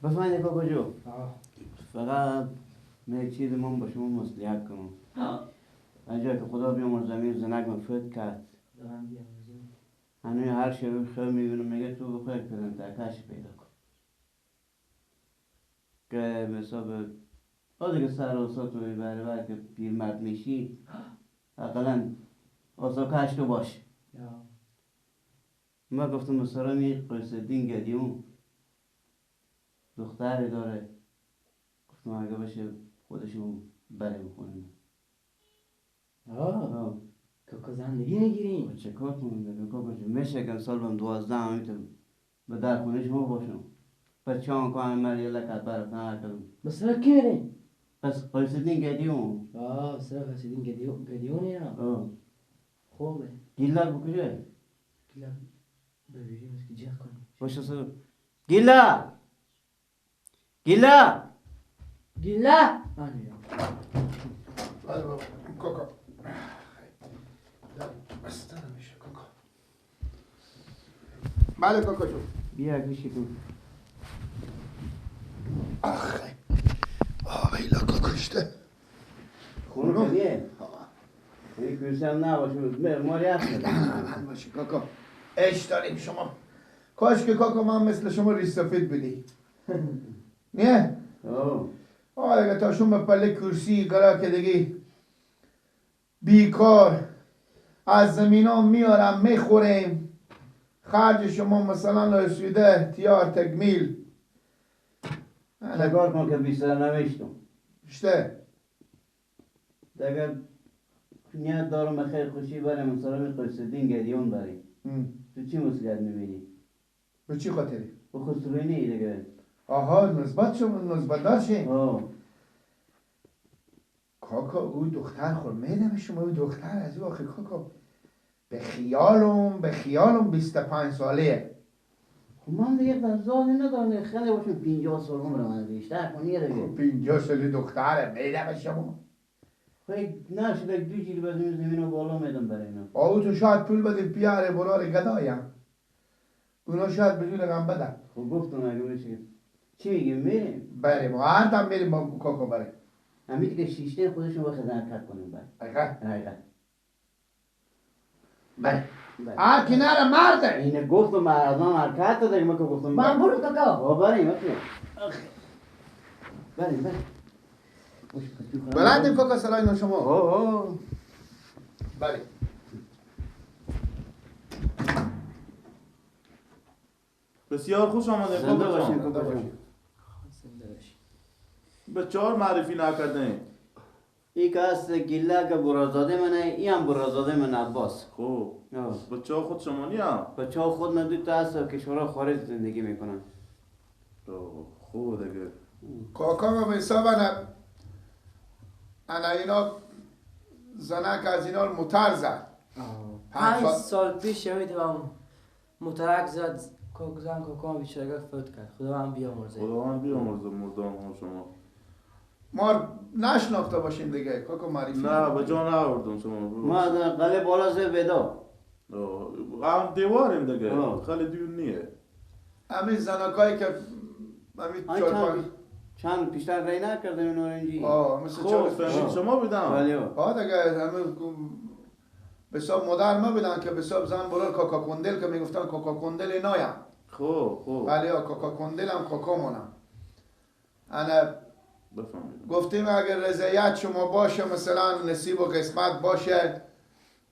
بفرمایید کاکا جو. فقط من یک چیز من با شما مصلحت کنم. اینجا که خدا بیامرزه زمین زنک من فوت کرد. هنوز هر شب خیلی میبینم میگه تو بخواه یک پدنترکش پیدا کن که مثلا آده که سر آسا تو میبره بر که پیرمرد میشی اقلا آسا کش تو باش. من گفتم مثلا می قیس‌الدین گدیون دختری داره، گفتم اگه باشه خودشون بریم خونه. آه کاکا زندگی نگیریم. چه کار کنم دیگه کاکا جون؟ میشه که امسال بهم 12 هم به در خونه شما باشم. پس چان کنم من یه لکت برفتن هر کدوم. مثلا کی میریم؟ پس قیس‌الدین گدیون. آه مثلا قیس‌الدین گدیون یا؟ خوبه. گیلک بکجه؟ گیلک ببینیم که جه کنیم. باشه سر. گیلا! گیلا! گیلا! آنیا. بله بابا کاکا. بسته نمیشه کاکا. بله کاکا جون. بیا گوشی کن. آخه آه کاکا اشته. خونه کدیه؟ این کرسی هم نباشه ماری هست. نه باشه کاکا. اش داریم شما. کاش که کاکا من مثل شما ریش سفید بدی. نه؟ آه دیگه تا شما به پله کرسی قرار که دیگه بیکار از زمین ها میارم میخوریم. خرج شما مثلا رسیده تیار تکمیل. چکار کن که بیشتر نمیشتم. اشته دیگه نیت دارم به خیر خوشی بریم مثلا می قیس‌الدین گدیون بریم. تو چی مسئولیت میبینی؟ به چی خاطری؟ به خسروینی دیگه. آها نسبت شما نسبت دار آه کاکا او دختر خور میدم شما او دختر از او آخه کاکا به خیالم 25 ساله. خب من دیگه قضایی ندارم خیلی باشم 50 سال عمر من بیشتر کنیه دیگه. 50 ساله دختره میدم شما. خب نه شده دو جیل بزنیم زمینو بالا میدم برای اینا. آو تو شاید پول بده بیاره برار گدایم. اونا شاید به زور غم بدن. خب گفتم اگه بشه چی میگیم میریم؟ بریم هر دم میریم با کاکا بریم. همین که شیشته خودشون با خدمت کنیم بریم. حقیقت؟ حقیقت. بله. آ کنار مرده. اینه گفتم از من حرکت داده من که گفتم. من برو کاکا. آه بریم اوکی. بریم بریم. بلندیم کاکا سلام شما. آه بریم. بسیار خوش آمده زنده باشین کاکا جان. زنده باشین. به چهار معرفی نکردین. این که هست گیله که برازاده منه، این هم برازاده من عباس. خب بچه ها خود شما نیم؟ بچه ها خود من دو تا هست کشورها خارج زندگی میکنن. خوب دیگه. کاکا ما به حساب انا اینا زنک از اینا رو موتر زد. 5 سال پیش یادم موترک زد. زن کاکا بیچاره فوت کرد. خداوند بیامرزه. خداوند بیامرزه مردان هم شما. ما نشناخته باشیم دیگه کاکا معرفی. نه به جا نآوردم شما. ما از قلعه بالا زد بدا. هم دیواریم دیگه. خیلی دور نیه. همین زنکایی که همین 4 چند پیشتر رای نکردم این اورنجی. آه مثل چهار فهمید شما بودم. بله. آه دیگه همین به حساب مادر ما بودن که به حساب زن برار کاکا کندل که میگفتن کاکا کندل اینایم. خب خب. بله کاکا کندل هم کاکا مونم. انا بفهمیدم. گفتیم اگر رضایت شما باشه مثلا نصیب و قسمت باشه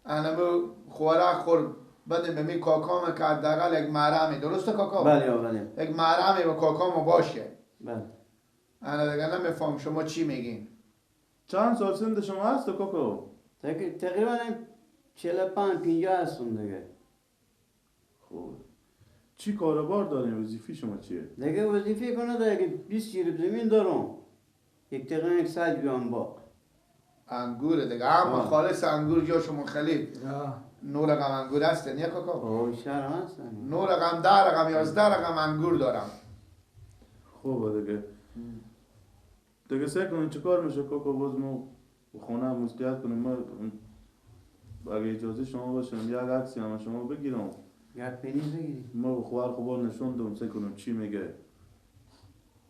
انا خوراک خور بدیم به می کاکام که حداقل یک محرمی درسته کاکا؟ بله بله. یک محرمی به کاکام باشه. بله. انا دیگه نمیفهم شما چی میگین. چند سال سند شما هست کاکا؟ تقریبا 45 50 هستم دیگه. خب چی کاروبار داریم؟ وظیفه شما چیه؟ دیگه وظیفه کنه دیگه 20 جریب زمین دارم. یک تقریبا 100 بیان باغ. انگور دیگه هم خالص انگور جا شما خیلی 9 رقم انگور هست نه کاکا؟ اوه شهر هست. 9 رقم 10 رقم 11 رقم انگور دارم. خوبه دیگه. دیگه سعی کنیم چه کار میشه کاکا؟ باز ما خونه مستعد کنیم. ما اگه اجازه شما باشه یک عکسی هم شما بگیرم. یک پنی بگیری. ما به خواهر خوبا نشون دم سعی کنم چی میگه.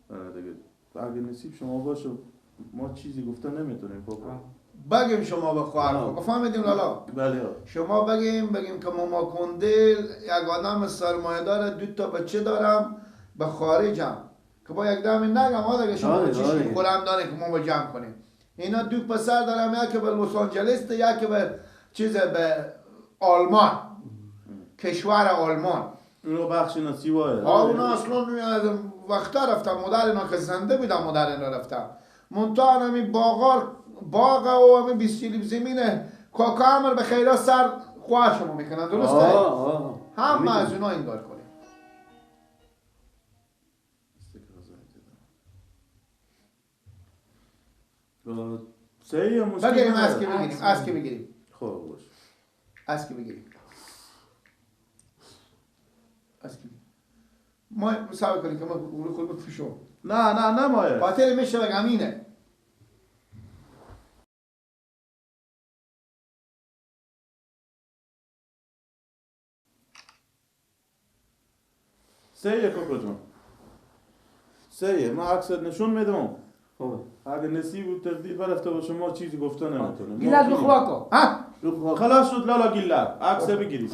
دیگه اگه نصیب شما باشه ما چیزی گفته نمیتونیم کاکا. بگیم شما به خواهر خب فهمیدیم لالا؟ بله. شما بگیم که ماما کندل یک آدم سرمایه داره، 2 تا بچه دارم به خارجم که با یک دم نگم ها دیگه شما چیزی خورم داره که ما با جمع کنیم. اینا 2 پسر دارم، یکی به لس آنجلس یکی به چیز به آلمان، کشور آلمان. اونو بخش نصیبه. ها اونا اصلا وقتا رفتم مادر اینا که زنده بودم مادر اینا رفتم. منتها همین باغار باغ و همین 20 کیلو زمینه کاکا امر به خیرا سر خواهر شما میکنن، درسته؟ هم از اونا انگار کنیم. بگیریم از که بگیریم، از که بگیریم. خب باش. از که بگیریم. از که ما مساوی کنیم که ما قول خود بفروشم. نه نه نه مایه. خاطر میشه بگم اینه. سیه کاکا جان. سیه من عکست نشون میدم. خب اگه نصیب و تقدیر برفته باشه ما چیزی گفته نمیتونیم. گیلک بخوا کن. ها؟ خلاص شد لالا گیلک. عکس بگیرید.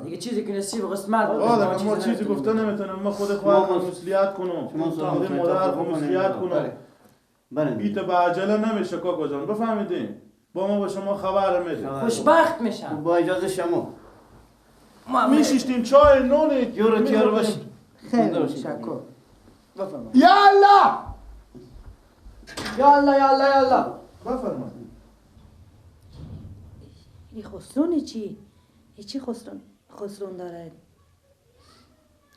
دیگه چیزی که نصیب قسمت بود. ما چیزی گفته نمیتونم. ما خود خواهر مسئولیت کنم. خود مادر خود مسئولیت کنم. ایت به عجله نمیشه کاکا جان، بفهمیدین؟ با ما با شما خبر میدیم. خوشبخت میشم. با اجازه شما. میشیشتیم چای نون یورو تیار باش. خیلی تشکر. بفرمایید. یا الله یا الله یا الله یا الله. بفرمایید. این خسرون چی؟ این چی خسرون داره؟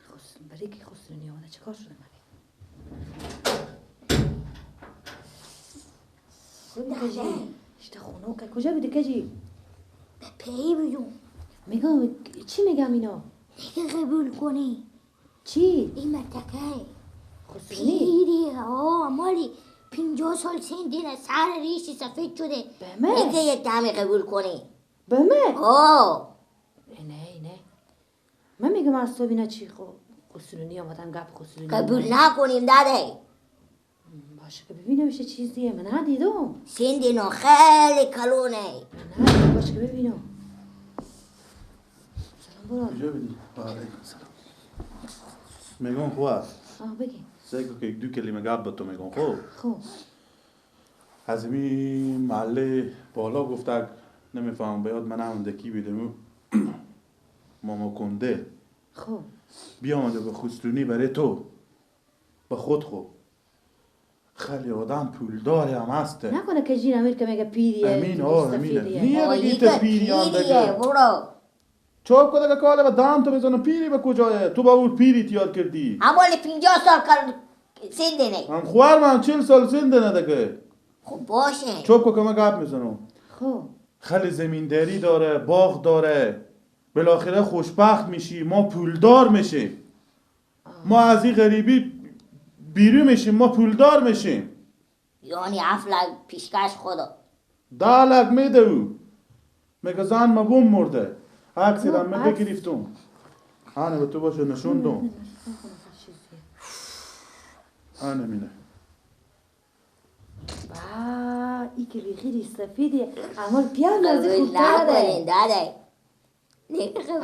خسرون برای کی خسرونی آمده؟ چه کار شده مگه؟ کجی؟ اشته خونه که کجا بودی کجی؟ به پی بودم. میگم چی میگم اینا؟ دیگه قبول کنی. چی؟ این منطقه خسرونی؟ پیریه آه مالی 50 سال سن دینه، سر ریشی سفید شده. به من؟ دیگه یک دم قبول کنی. به من؟ آه نه نه من میگم از تو اینا چی خسرونی آمدن گپ خسرونی قبول نکنیم داده. باشه که ببینم چه چیزیه، من ندیدم. سن دینا خیلی کلونه. نه باشه که ببینم. سلام برادر. کجا بدی؟ علیکم سلام. میگم خوب است. آه بگی. سعی که یک دو کلمه گپ با تو میگم خوب. خوب. از این محله بالا گفته نمیفهمم به یاد من هم دکی بیدم ماما کنده. خوب. بیامده به خسرونی برای تو. به خود خوب. خیلی آدم پولداری هم هسته. نکنه که جین امیر که میگه پیریه. امین ها امینه. نیه بگی ته پیریان دیگه. برو. چاپ کده که کاله به دام تو بزنم پیری به کجایه؟ تو با اون پیری تیاد کردی. همال 50 سال کار سن دینه. هم خوار من 40 سال سن دینه دیگه. خب باشه. چاپ که من گپ میزنم. خب. خیلی زمینداری داره، باغ داره. بالاخره خوشبخت میشی، ما پولدار میشیم. ما از این غریبی بیرون میشیم، ما پولدار میشیم. یعنی 7 لک پیشکش خدا. 10 لک میده او. میگه زن ما بوم مرده. عکسی را من بگرفتم. آنه به تو باشه نشوندم. آنه مینه. با ای که بیخیری سفیدی اما پیار نزدیک خوبتره. داده.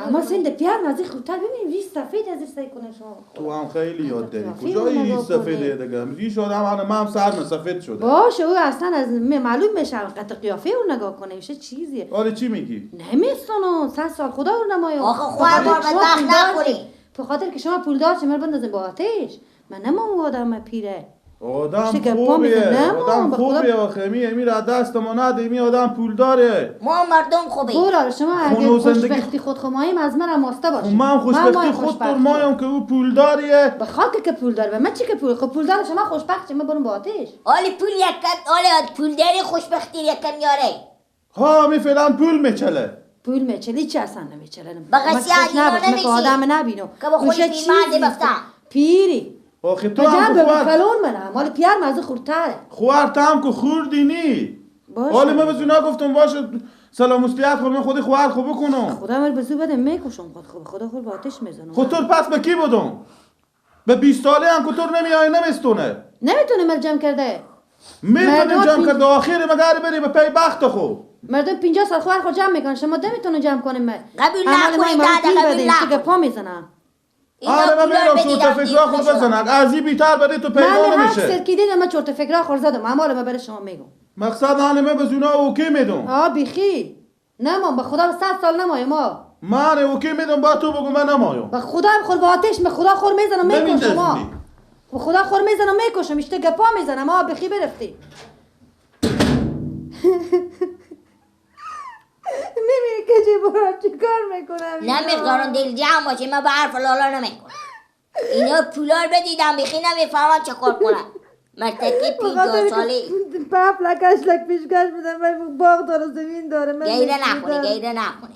اما سند پیار نزدیک خوبتر ببین ریش سفید از سعی کنه شما. تو هم خیلی یاد داری. کجایی ریش سفیده دیگه؟ ریش آدم من هم سرم سفید شده. باشه او اصلا از معلوم میشه قطع قیافه اون نگاه کنه میشه چیزیه. آره چی میگی؟ نمیستونم 100 سال خدا رو نمایه. آخه خواهر بار بدبخت نکنی. به خاطر که شما پولدار شما بندازین با آتش. من نمام آدم پیره. آدم خوبیه، آدم خوبیه آخه. می را دست ما نده، می آدم پولداره. ما مردم خوبی. برو شما اگه خوشبختی خود خماییم از من هم واسطه باشیم. من خوشبختی خود تو مایم که او پولداریه. به خاک که پولدار به من چی که پول خب پولدار شما خوشبخت ما برم با آتش. آلی پول یک آلی پولداری خوشبختی یک میاره. ها می فعلا پول میچله. پول میچله چی اصلا نمیچله. بغسی نمیشه. آدم نبینو. که با خودی پیرمرد بفتا. پیری. آخه تو هم خوار کلون منم مال پیار مزه خورتره. خوار تو هم که خوردی نی. حالا من به زونا گفتم باشه سلام مسلیت خود من خودی خوار خوب بکنم. خدا من به زو بده میکشم خود خوب خدا خود با آتش میزنم. خود تو پس به کی بودم؟ به 20 ساله هم کتور نمیای نمیستونه. نمیتونه مل جمع کرده. میتونیم جمع کرده آخر مگر بری به پی بخت خو. مردم 50 سال خور خود جمع میکنن شما نمیتونه جمع کنیم. قبول نکنید دادا قبول نکنید. پا میزنم. آره من میرم چرت فکرا خود بزنم از این بیتر برای تو پیدا نمیشه. من هر سر که دیدم من چرت فکرا خور زدم اعمال ما برای شما میگم. مقصد حال من به زونا اوکی میدم. آ بیخی نمام به خدا 100 سال نمایم ما. من اوکی میدم با تو بگو من نمایم. به خدا خور با آتش به خدا خور میزنم میکشم ما. به خدا خور میزنم میکشم اشته گپا میزنم آ بیخی برفتی. نمی‌دونی که چی برم چی کار میکنم. نمیخوام دل جمع باشه من به حرف لالا نمیکنم. اینا پولار بدیدم بیخی نمیفهمم چه کار کنم. مرتکی 50 ساله پاپ لکش لک پیشکش بدم من باغ داره زمین داره. من گیره نخونه گیره نخونه.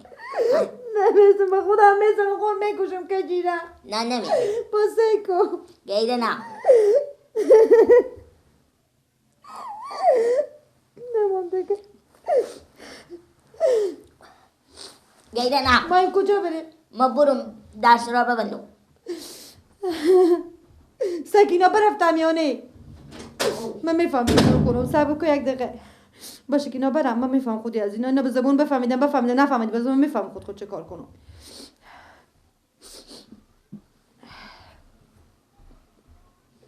نمیزم به خودم میزنم خود میکشم که جیره. نه نمیزم بسه کن گیره نخونه. نمام دیگه گیره نه. ما این کجا بریم؟ ما برم درس را ببندم. سکینا برفتم یا نه؟ من میفهمم چیکار کنم. صبر کن یک دقیقه. باشه که اینا برم من میفهم خودی از اینا. اینا به زبون بفهمیدم بفهمیدم نفهمیدم به زبون میفهم خود چه کار کنم.